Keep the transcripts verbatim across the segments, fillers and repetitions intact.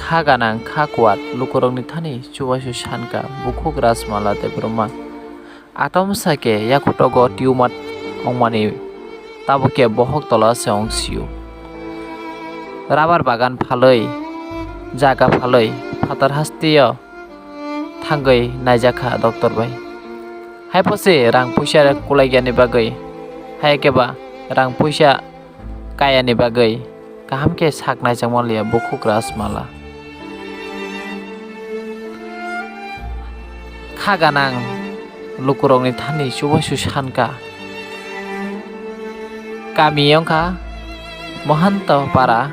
Kha ganang kha kuat lukurokni thani chubachu sankha bukhuk Rajmala Debbarma. Atom sake yakhutogo tumor wngmani tabukhe bohok tola se wngsio. Rabar bagan phalwi, jaga phalwi, phatar hasteo thangwi naijakha doctor bai. Haiphose rang puisa kulaigani bagwi, hai khe ba rang puisa kayani bagwi kaham khe sak naijakma liya bukhuk Rajmala. Kha ganang lukurokni thani chubachu sankha. Kami wngkha Mohanta Para,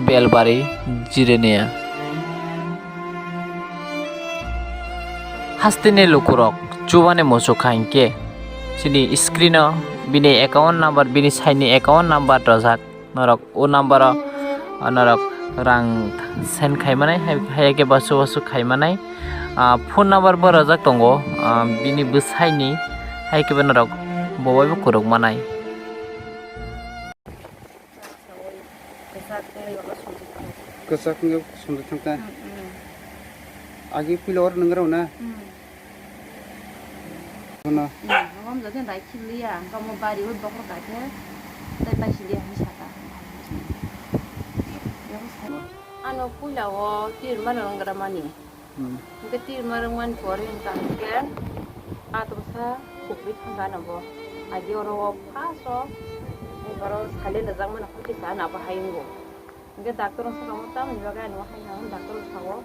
Belbari, Jirenia. Hasteni lukurok chubani muchuk kha hinkhe chini screen o bini account number, bini saini account number rojak. Norok o number o, ah, norok rang send khai manai, hai, hai khe basu basu khai manai. Ah, phone number bo rojak tongo, ah, bini bwsaini, hai khe bo norok bo bai bo kwrwk manai. Kwchak wngwi sumjak thang ta. Agi puila oro nwngrao na? Ano. Ang jadi rai khiliya, ang kamu bari ui bokhor kaithe, tai pai siliya hi saka. Ano puila o tir mano nwngra mani. Hmm. Hingke tir marwng mani pore hingka hingke atomsa kupri thangka no bo. Agi oro o first o boro sale rijak mani hor kisa na bo hayung bo. Hingke doctor rok saka mo tamoni bagwi ani o hai hang doctor rok sao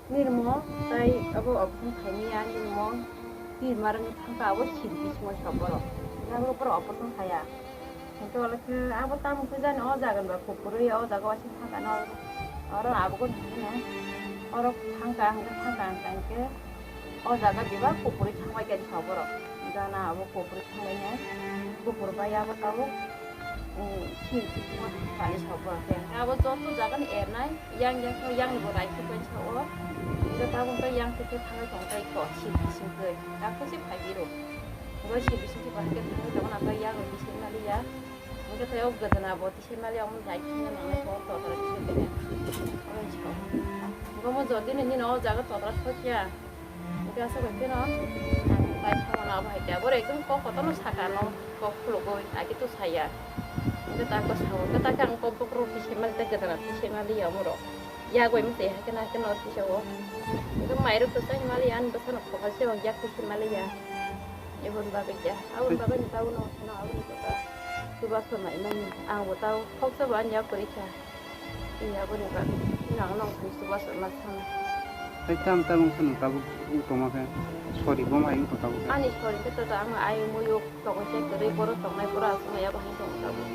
nirmo tai abo operation khaimani ya nirmo tir marwng thangka abo siri bisingo sok borok. Hingke abo borok operation khaya. Hingke wala khe abo tamo khe jani o jaga ni ba kupuri o jaga waisa thangka no oro abo khe hino oro thangka hingke thangka hingka hingke o jaga bebak kupuri thangbai khe sa borok jana abo kupuri thangbai nai kupur bai abo tabuk sini sini sa borok khe abo joto jaga ni ernai yang yang yang ni bo rai khe bai sa o hingke tabuk khe yang khe thangbai tong tai kho sini sini khe dak khe se phai biro. Hingke si bising si bahai khe thangwi tongo, nang khe yak rok tisik mali ya. Hingke tei o gwdana bo tisik mali ya, omo jai khe nang nai khe o totro tisik khe. Oro si kok. Hingke omo jodi ni nini o jaga totro thok ya. Hingke aswk bai kheno ang tai thangmano abo hai khe. Abo ekdom kok kotorno saka ano kok khulugwi agi to saya. Hingke ta kok sao, hingke ta khe ang kok bokhorok tisik mali tei gwdana tisik mali ya omo rok. Yak bai mtwi hai kheno hai kheno tisao. Hingke mairok to chai mali ya, ani bwsano khokal se o yak tisik mali ya. Eboni bagwi khe, aboni bagwi ni tabukno phano aboni khe ba chubachu naimani. Ang bo tabuk khoksa bo ani yak kwrwi kha. Tei aboni bagwi phano ang nokni chubachu ma sana. Tei tam tam wngkha nwng tabuk wng tongma khe sori bo hai wngkha tabuk khe. Ani sori khe to ang ayung muyung tongwi khe kwrwi borok tongnai borok aswk maya bo hai tongo tabuk.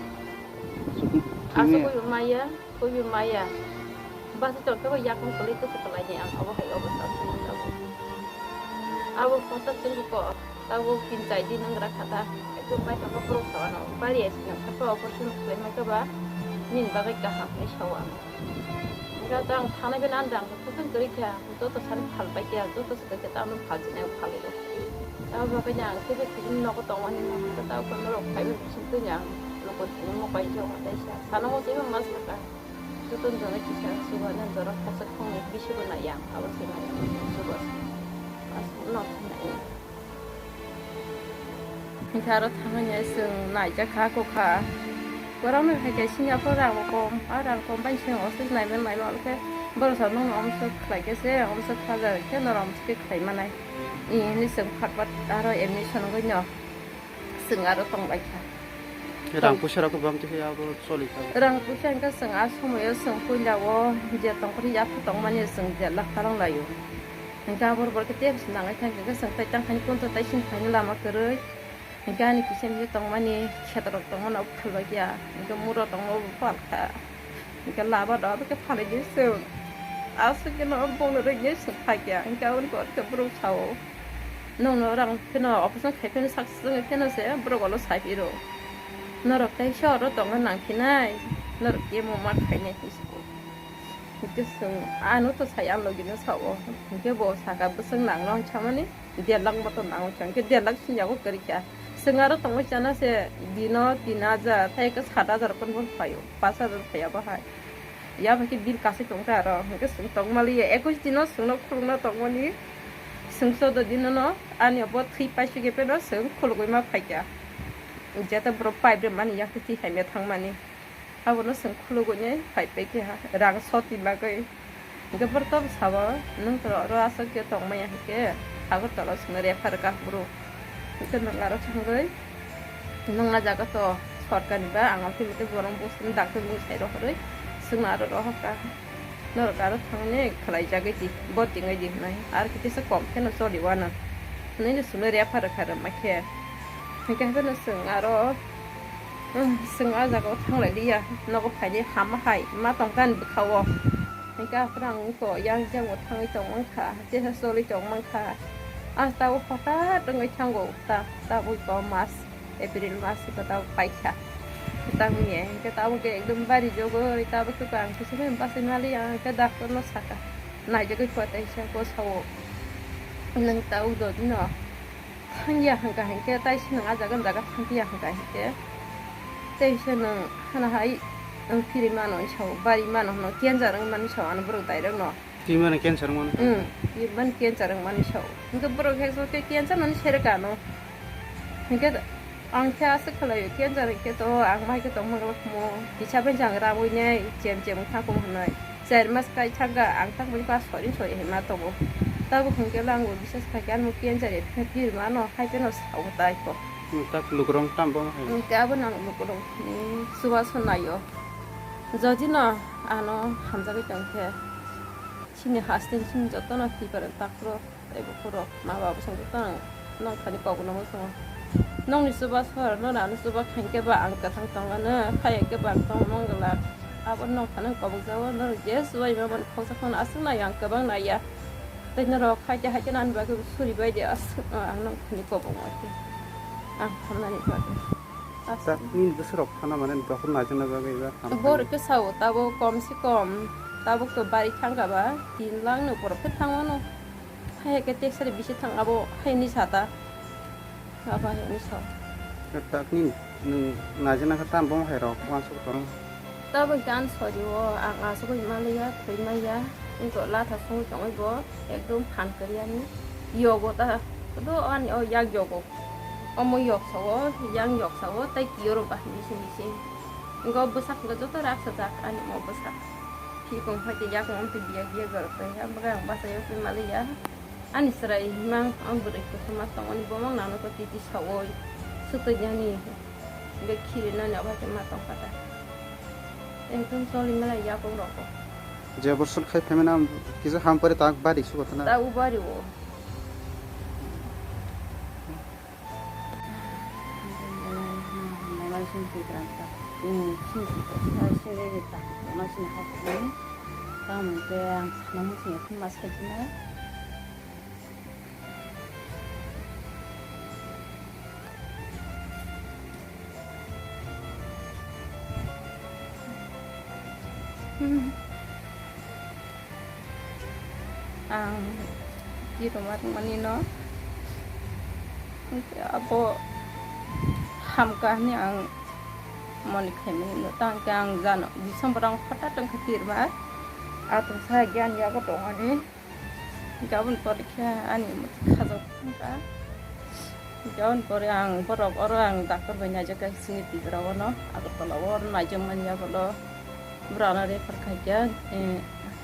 Aswk maya. Kuibi maya. Basi tongkhe bo yakung kwlwi kusu kwlaini ang obo hai obo sa sini tabuk. Abo photo chwngkhe ko tabuk tin chai din wng gra kha ta. Ekdom bai tongkhe borok sa ano bari esi nang kha operation khlai mai khe ba nini bagwi kaham hinwi sao ang. Hingkhe ta ang thanai bai nang dang khe kwchwng kwrwi kha joto sani phal bai khe joto swkang khe ta ano phal jinai phal rw. Abo bagwi ang khe bw khe nogo tongmani nogo ta norok phaibai bising twi ang luku tini mo pai jok tei sa sana mo twi ma saka. Joto jora kisa chuba na jora khachak khong bisingo nai ang abo se nai chuba no nai. Hingke aro thangmani chwng naijak kha kokha. Borok no hai khe sini aphuru rang bo kom, a rang kom bai se osuh nai mani nai ma khe borok sa nung omsok khlai khe se omsok kha ja khe norok omsok khe khlai manai. Ni hinwi chwng phak bat aro admission wngwi no. Chwng aro tong bai kha. Rang puisa rok bam twi abo choli kha. Rang puisa hwnkhe chwng a somoyo chwng puila o je tong khe yapha tong mani chwng je lakh talong lai o. Hwnkhe abo borok khe tei nangwi thang khe chwng tai tang thani kunto tai sini phaini lama kwrwi. Hwnkhe ani kisa misa tong mani kheto rok tong mani o phal bai kha. Hwnkhe muro tong o bo pal kha. Hwnkhe laba do abo khe phalwi di chwng. Aswk khe no bongni rwgwi chwng phai kha. Hwnkhe aboni pore khe borok sao. Nwng no rang pheno operation khai pheno sak swngo pheno se borok ulo sai phiro. Norok tei shor o tongna nang phinai. Norok kemo ma khainai hinwi siko. Hwnkhe chwng ano to sai ang logi no sao. Hwnkhe bo saka bwswk nang no hinwi samani der lakh moto nango hinwi sa. Hwnkhe der lakh sini yago kwrwi kha. Chwng aro tongwi chana se dino tin hajar tei khe sat hajar kon bo phaio. Pash hajar phaiya bo hai. Ya bai khe bill kasai tongkha aro, hwnkhe chwng tongmaliya ekush dino chwngno khulukna tongmani, chwng choudo dinono ani obo thwi paisugwi pheno chwng khulugwi ma phaikha. Jeta borok pipe rwmani yakhe twi hamya thangmani, abono chwng khulugwi phai paikha rang sotni bagwi. Hwnkhe borok tobo sabo, "Nwng to oro aswk khe tongmaya," hwnkhe Agartala o chwngno refer kha borok. Hwnkhe nwng aro thangwi, nwng a jaga to sorkarni ba, ang tei motei borok bosongni doctor bwsai rohorwi chwngno aro rohor kha. Norok aro thangni khwlaijagwi di, bo tingwi di hwnwi. Aro khe tesa kom kheno choli uanw hwnwi no chwngno refer kha rwma khe. Hwnkhe haikhe no chwng aro, chwng a jaga o thanglai liya. Nogo phaini hama hai ma tongkha ani bwkha o. Hwnkhe aphuru ang eko yang jang bo thangwi tong mankha, tesa choli tong mankha. Ah, tabuk hothat wngwi thango ta, tabuk eko mas, April mas eko tabuk paikha. Tamo ya, hwnkhe tabuk khe ekdom bari jogoi, tabuk khe ang kisa khe bachai maliya, hwnkhe doctor no sakha, naijagwi kota hisa ko sao, nwng tabuk dodino. Thangya hwnkha hinkhe, tai se nwng a jaga, jaga thangya hwnkha hinkhe. Tei se nwng hana hai nwng phiri mano sao, bari mano hwno, cancer wng mani sao ano borok direct no. Twi mano cancer wng mano? Hmm, twi mano cancer wng mani sao. Hinkhe borok hekso khe cancer nani sere kano. Hinkhe ang khe aswk khlaio, cancer hinkhe to ang mai khe tong mang lakmo. Kisa bai jang ramwi nai, chem chem wng thangkung hwnwi. Char mas kai thangkha, ang tangmani pa sori sori hai ma tongo. Tabuk hwnkhe lang bo bisas khai khe, ano cancer ya phir mano, hai pheno sao tai kho. Hmm, tak lukurok tam bo hai. Hmm, ke abo nang lukurok ni suba so naio. Jodi no ano hamjagwi tong khe, chini haste chini joto no tibar tak pro. Tei buphuru ma ba bwskango tang nong thani kok nangwi tongo. Nongni chuba sor, noni ano chuba khain khe ba ang kwthang tong ano, khaya khe ba ang tong mangwlak. Abo nong thani kobok jago, norok je chubai ma mani khoksa phano aswk nai ang kwbang naiya. Tei norok khaite haite nani bagwi suri bai de aswk ang nong thani kobok nai khe. Ang hamnani bagwi. Aswk. Tak nini bwswk rok phano mane dophor naijakna bagwi ba hamkha. Bor khe sao tabo kom se kom tabuk to bari thangkha ba tin lakh ni upor khe thangmano. Hai khe teksari bisi thang abo hai ni sata. Abo hai ni sa. Takni nwng naijana kha tam bong hai rok wansuk tong. Tabuk dan sori o ang asugwi maliya thwi maya. Iko latha song tongwi bo ekdom phan kwriyani. Yogo ta do ani o yak yogo. Omo yok sao yang yok sao tai kiyo ro ba bisi bisi. Ngo bwsak joto raksa jak ani mo bwsak. Phikung hai te yakung amte biya biya gorok tong ya, bwkha ang bachai o twi maliya. Ani chwrai himang ang bwrwi kuthuma tongmani, bo mang nano to titi sawi swtwi yani. Hingke khiri nani abo hai ma tong kha ta. Ekdom choli mala yakung rok bo. Je bor sul khai phaimani ang kisa ham pore tak bari sugo tana. Ta u bari o. Ang kirima tongmani no, hingke abo hamkha hinui ang moni khaimani no, tangkhe ang jano December ang hothat wngkha kirima, atwng sa gyan yago tongmani, hingke aboni pore khe ani khajak thangkha. Hingke aboni pore ang borok oro ang doctor bai naijak kha chini Tripura o no, Agartala o oro naijak mani ya bolo. Borok ano refer khai kha, eh,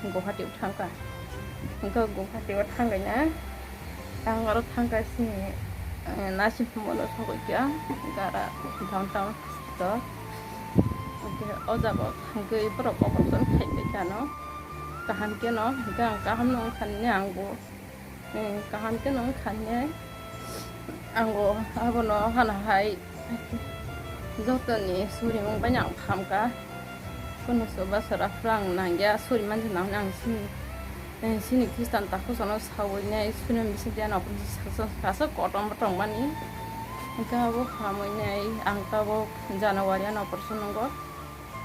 Guwahati o thang kha. Hingke Guwahati o thang kha na, ang oro thang kha chini, eh, nursing home o sogwi kha, gara downtown hospital. Hingke o jaga o thangwi borok operation khai pai kha no, kaham khe no, hingke ang kaham no wngkha nini ang bo. Eh, kaham khe nung kha hinwi ang bo abono hana hai jotoni surimung bai ang phamkha. Kunu chuba sora phuru ang nangya suri manjak nang ang sini, eh, sini Khristan takhuk sano sawi nai suri bising de ano kaisa kotorma tongmani. Hingke abo hamwi nai ang tabuk January ano operation nungo.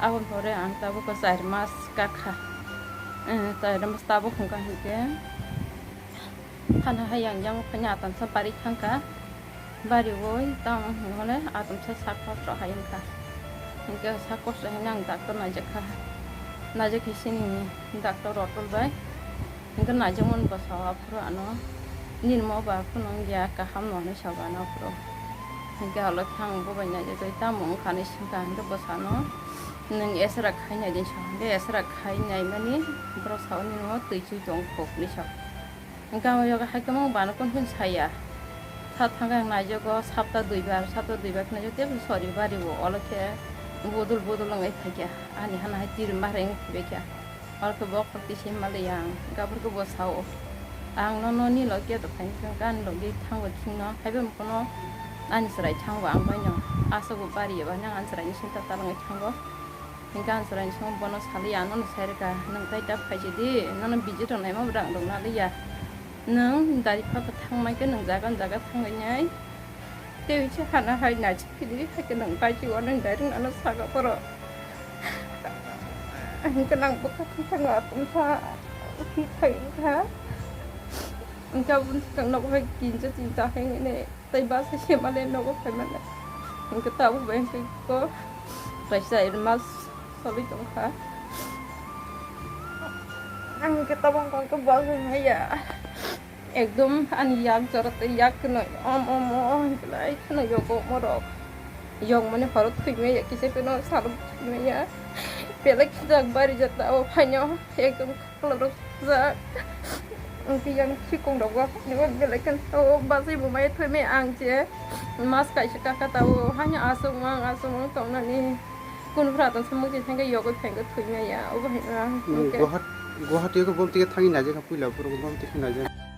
Aboni pore ang tabuk char mas kakha. Eh, char mas tabuk hingka hingke. Hana hai yang yang phani atamsa bari thangkha. Bari oi tamo hwnwi hwnle atamsa sak kosto hai wngkha. Hingke sak kosto hai ang doctor naijak kha. Naijak khe sini doctor Rotol bai. Hingke naijakmani bwsao aphuru ano nini mo ba phunuk ya kaham no hinwi sago ano aphuru. Hingke alo khe ang bo bai naijagwi tamo wngkha hinwi swngkha hingke bwsano nwng esra khai nai din sa hingke esra khai naimani borok sao nini mo twi chui tong kho hinwi sa. Hingke ang o yago hai kwmang bana kunu hwn saya. Sa thangkhe ang naijago sapta duibar, sapta duibar khe naijago tei sori bari o, olo khe bodol bodol wngwi phaikha. Ani hana hai tiri mareng phaibaikha. Olo khe bo khorti se himlai ang, hingke aphuru khe bo sao. Ang nono ni logi ya tongphai hwnkhe ani logi thangba khingno, haibo mokno ani chwrai thangba ang baino. Aswk bo bari ya ba nang ani chwraini sinta talangwi thango. Hingke ang chwraini song bono saliya, nono sai rwkha, nwng tai ta phaisidi, nono visit rok naima bo rang rok naliya. Nwng dari pha thangmai khe nwng jaga jaga thangwi nai. Tei se hana hai naisik phidi hai khe nwng bai si o nwng direct ano saka borok. Hingke nang bwkha thang thang atum sa khi khai wngkha. Hingke aboni swkang nogo hai kinsa chinta hai nini. Tei bus se male nogo phaimani. Hingke tabuk bai hingke ko kaisa mas soli tongkha. Ang hingke tabuk hingke bus maya. Ekdom ani yak jora tei yak kwnwi om om om hingke lai kheno yogo morok. Yokmani horo thwimaya kisa keno salo thwimaya. Belai khijak bari jata o phaino ekdom. Kolorok jak. Ang tiyang sikong rok bo nimo belai kan to basai bo mai thoi me ang je mas kaisa kaka ta o hanya asok mang asok mang tong nani kun phra tong samung je thangke yogoi phai thoi me ya obo hai ma. Guwahati ko bom tike thangi naje ka puila puro bom tike naje.